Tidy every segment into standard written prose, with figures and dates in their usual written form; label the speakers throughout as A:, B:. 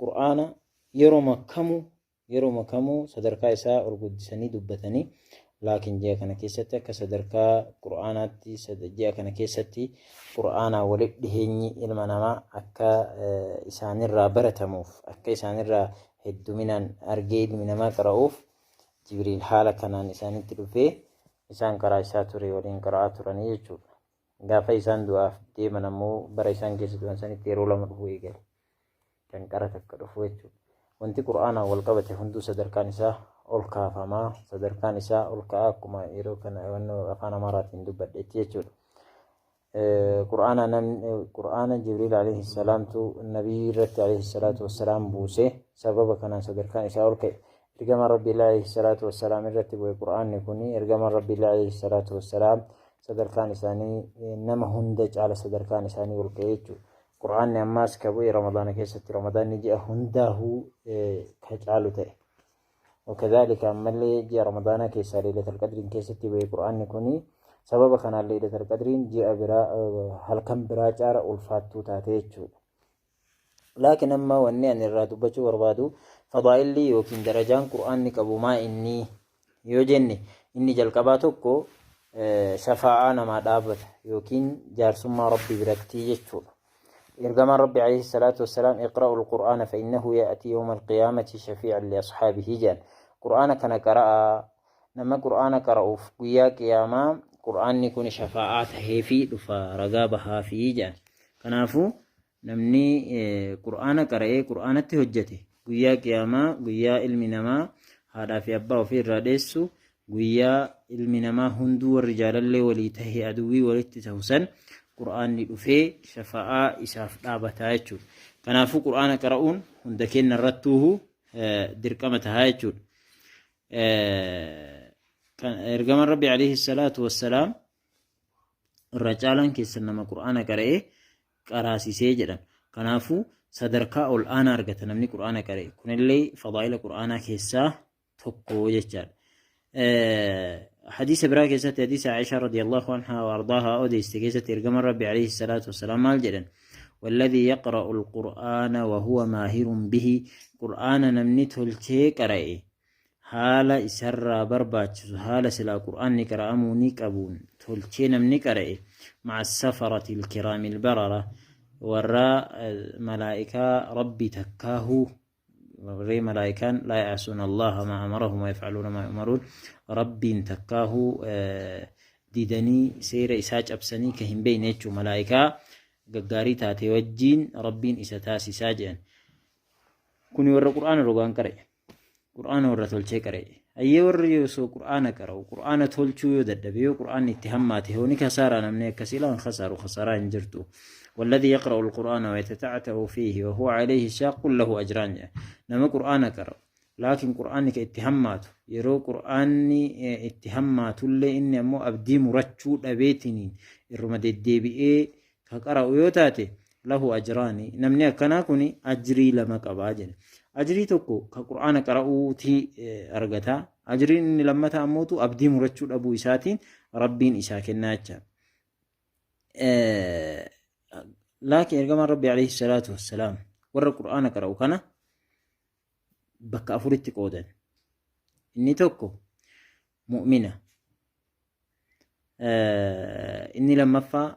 A: Qur'aana yeroma kamuu yeroma kamuu sadarkaa isaa ol guddisanii dubbatanii, laakiin ji'a kana keessatti akka sadarkaa Qur'aanaatti, ji'a kana keessatti Qur'aanaa walitti dhiheenyi ilma namaa akka isaanirraa baratamuuf, akka isaanirraa hedduminaan argee ilmi namaa qara'uuf, Jibriil haala kanaan isaanitti dhufee isaan qaraa'isaa ture, waliin qara'aa turanii jechuudha. Gaafa isaan du'aaf deeman ammoo bara isaan keessa du'an sanitti yeroo lama dhufuu eegale. Kan qara takka dhufu jechuudha. Wanti Qur'aanaan wal qabate hunduu sadarkaan isaa ol kaafamaa, sadarkaan isaa ol ka'a, akkuma yeroo kana afaan Amaaraatiin dubbadhetti jechuudha. Qur'aana namni Qur'aana Jibriil alayhi salaamtu nabii irratti alayhi salaatu wassalaam buuse, sababa kanaan sadarkaan isaa ol ka'e. Ergamaan Rabbii alayhi salaatu wassalaam irratti bu'e Qur'aanni kuni, ergamaan Rabbii alayhi salaatu wassalaam sadarkaan isaanii nama hunda caala, sadarkaan isaanii ol ka'e jechuudha. Qur'aanni ammaas ka bu'e Ramadaana keessatti, Ramadaanni ji'a hundaahuu ka caalu ta'e. وكذلك ammallee ji'a Ramadaanaa keessaa Leelatul Qadriin keessatti bu'e Qur'aanni kuni, sababa kanaan Leelatul Qadriin ji'a biraa, halkan biraa caala ulfaattuu taate jechuudha. Laakiin amma wanni ani irraa dubbachuu barbaadu, fadaa'illi yookiin darajaan Qur'aanni qabu maa inni yoo jenne, inni jalqabaa tokko shafaa'aa namaa dhaabbata yookiin jaarsummaa Rabbi biratti jechuudha. Ergamaan Rabbi alayhi salaatu wassalaam "اقرأوا القرآن فإنه يأتي يوم القيامة شفيعا لأصحابه" jedhan. Qur'aana kana qara'aa, nama Qur'aana qara'uuf guyyaa qiyaamaa Qur'aanni kun shafaa'aa taheefi dhufa, ragaa bahaafii jedhan. Kanaafuu namni Qur'aana qara'ee Qur'aanatti hojjete guyyaa qiyaamaa, guyyaa ilmi namaa haadhaa fi abbaa ofii irraa dheessu, guyyaa ilmi namaa hunduu warri jaalallee walii tahe aduwwii walitti tahu san, Qur'aanni dhufee shafa'aa isaaf dhaabataa jechuudha. Kanaafuu Qur'aana qara'uun hunda keenya irrattuuhu dirqama tahaa jechuudha. Ergamaan Rabbi alayhi salaatu wassalaam "Irra caalaan keessan nama Qur'aana qara'ee qaraasisee" jedhan. Kanaafuu sadarkaa ol aanaa argata namni Qur'aana qara'e. Kunillee fadaa'ila Qur'aanaa keessaa tokko jechaadha. Hadiisa biraa keessatti, hadiisa Aishaa radiyallahu anhaa wa ardaahaa odeessite keessatti, ergamaan Rabbi alayhi salaatu wassalaam maal jedhan? "والذي يقرأ القرآن وهو ماهر به" Qur'aana namni tolchee qara'e, haala isarraa barbaachisu, haala silaa Qur'aanni qara'amuu ni qabuun tolchee namni qara'e, مع السفرة الكرام البررة, warra malaa'ikaa Rabbi takkaahuu warree malaa'ikaan لا يعصون الله ما أمرهم ويفعلون ما يؤمرون, Rabbiin takkaahuu didanii seera isaa cabsanii ka hin beekne jechuu, malaa'ikaa gaggaarii taate wajjiin Rabbiin isa taasisaa jedhan. Kuni warra Qur'aana rogaan qara'e. Qur'aana warra tolchee qara'e. Ayyee, warri osoo Qur'aana qara'u Qur'aana tolchuu yoo dadhabe, yoo Qur'aanni itti hammaate hoo, ni kasaaraa namni akkasii? Laan kasaaru, kasaaraa hin jirtu. والذي يقرأ القرآن ويتتعتع فيه وهو عليه شاق له أجران. Nama Qur'aana qara'u laakiin Qur'aanni ka itti hammaatu, yeroo Qur'aanni itti hammaatullee inni ammoo abdii murachuu dhabeetiniin irruma deddeebi'ee ka qara'u yoo taate, له أجران, namni akkanaa kun ajrii lama qabaa jedhe. Ajrii tokko ka Qur'aana qara'uuti argata, ajriin inni lammataa ammootu abdii murachuu dhabuu isaatiin Rabbiin isaa kennaa jecha. Laakiin ergamaan Rabbi alayhi salaatu wassalaam warra Qur'aana qara'u kana bakka afuritti qoodan. Inni tokko mu'mina, inni lammaffaa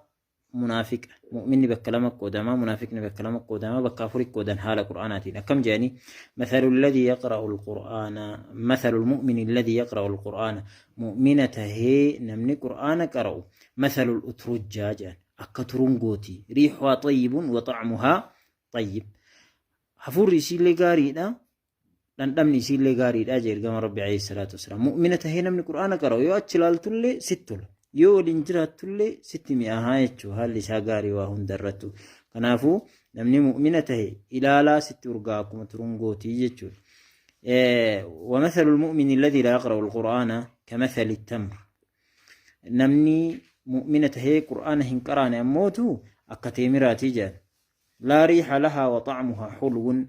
A: munaafiqa. Mu'minni bakka lama qoodama, munaafiqni bakka lama qoodama, bakka afuri qoodan haala Qur'aanaatiin. Akkam jedhanii? مثل الذي يقرأ القرآن، مثل المؤمن الذي يقرأ القرآن, mu'mina tahee namni Qur'aana qara'u, مثل الأترجة jedhan, akka turungooti, ريحها طيب وطعمها طيب, hafuurri isiillee gaariidha, dhandhamni isiillee gaariidha jee ergama Rabbi alayhi salaatu wasalaam. Mu'mina tahee namni Qur'aana qara'u yoo achi ilaaltullee sitti tola, yoo waliin jiraattullee sitti mi'aahaa jechuu, haalli isaa gaarii waa hunda irrattu. Kanaafuu namni mu'mina tahe ilaalaa sitti urgaa, akkuma turungootii jechuudha. ومثل المؤمن الذي لا يقرأ القرآن كمثل التمر, namni mu'mina tahee Qur'aana hin qaraane ammootu akka teemiraatii jedhan, لا ريح لها وطعمها حلو,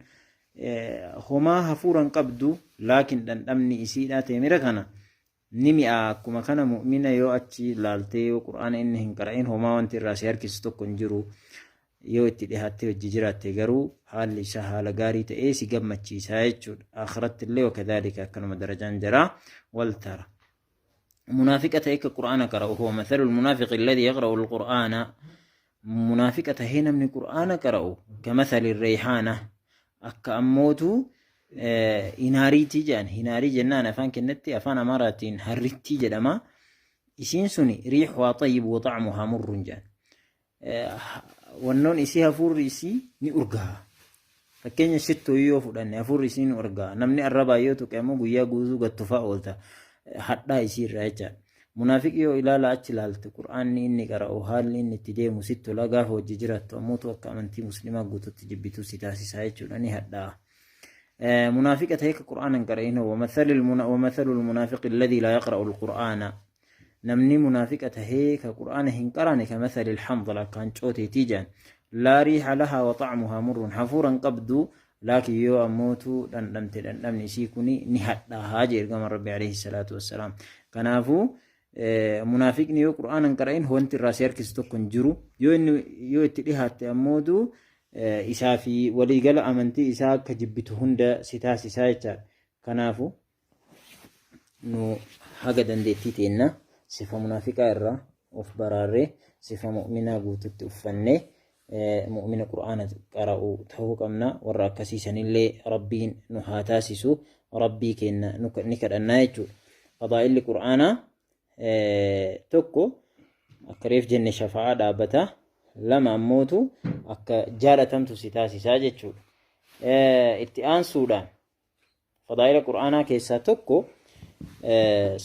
A: homaa hafuuran qabdu, laakiin dhandhamni isiidha teemira kana ni mi'a. Akkuma kana mu'mina yoo achi laaltee, yoo Qur'aana inni hin qara'in, homaa wanti irraa si harkisu tokko hin jiru. Yoo itti dhihaattee hojii jiraatte garuu haalli isaa haala gaarii ta'ee si gammachiisaa jechuudha. Akhiratti illee wakadhaalika akkanuma darajaan jira wal tara. Munaafiqa ta'e ka Qur'aana qara'u, huwa mathalul munaafiqi alladhi yaqra'u al-Qur'aana. Munaafiqa tahee namni Qur'aana qara'u kamathali rayhaana, akka ammootu hinaariitii jedhan. Hinaarii jennaan afaan kennatti afaan Amaaraatiin harrittii jedhama. Isiin suni riixuhaa xayyibu wa xacmuhaa murrun jedhan. Wannoon isii, hafuurri isii ni urgaa'a. Fakkeenya shittoo yoo fudhanne, hafuurri isii ni urgaa'a. Namni arrabaa yoo tuqe ammoo guyyaa guutuu gattufaa oolta. Hadhaa isii irraa jechaadha. Munaafiqi yoo ilaala achi ilaalte, Qur'aanni inni qara'u, haalli inni itti deemu sitti tola. Gaafa hojii jiraattu ammoo akka amantii muslimaa guututti jibbituu si taasisaa jechuudha, ni hadhaa'a. Munaafiqa ta'e ka Qur'aana hin qara'in, ومثل المنافق الذي لا يقرأ القرآن، namni munaafiqa tahee ka Qur'aana hin qarane، كمثل الحنظل، akka hancooteetii jedhan. لا ريح لها وطعمها مر، hafuura hin qabdu, laakiin yoo ammootu dhandhamte dhandhamni isii kuni ni hadhaahaa jee ergama Rabbi عليه الصلاة والسلام. Kanaafuu munaafiqni yoo Qur'aana hin qara'in wanti irraa si harkisu tokko hin jiru. Yoo inni yoo itti dhihaatte ammootu isaa fi waliigala amantii isaa akka jibbitu hunda si taasisaa jechaadha. Kanaafuu nu haga dandeettii teenna sifa munaafiqaa irraa of baraarree sifa mu'minaa guututti uffannee mu'mina Qur'aana qara'u ta'uu qabna. Warra akkasiisanillee Rabbiin nu haa taasisu, Rabbii keenya ni kadhannaa jechuudha. Fadaa'illi Qur'aanaa tokko akka reef jenne shafa'aa dhaabbata, lama ammootu akka jaalatamtu si taasisaa jechuudha. Itti aansuudhaan fadaa'ila Qur'aanaa keessaa tokko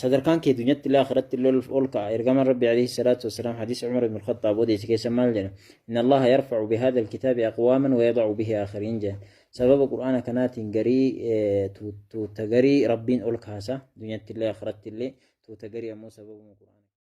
A: sadarkaan kee dunyatti illee akhiratti illee ol ka'a. Ergamaan Rabbi عليه الصلاة والسلام hadiisa Umar ibn Khattaab odeesse keessa maal jedha? إن الله يرفع بهذا الكتاب أقواما ويضع به آخرين jedha. Sababa Qur'aana kanaatiin garii tuuta garii Rabbiin ol kaasa dunyatti illee akhiratti illee, tuuta garii ammoo sababuma Qur'aana.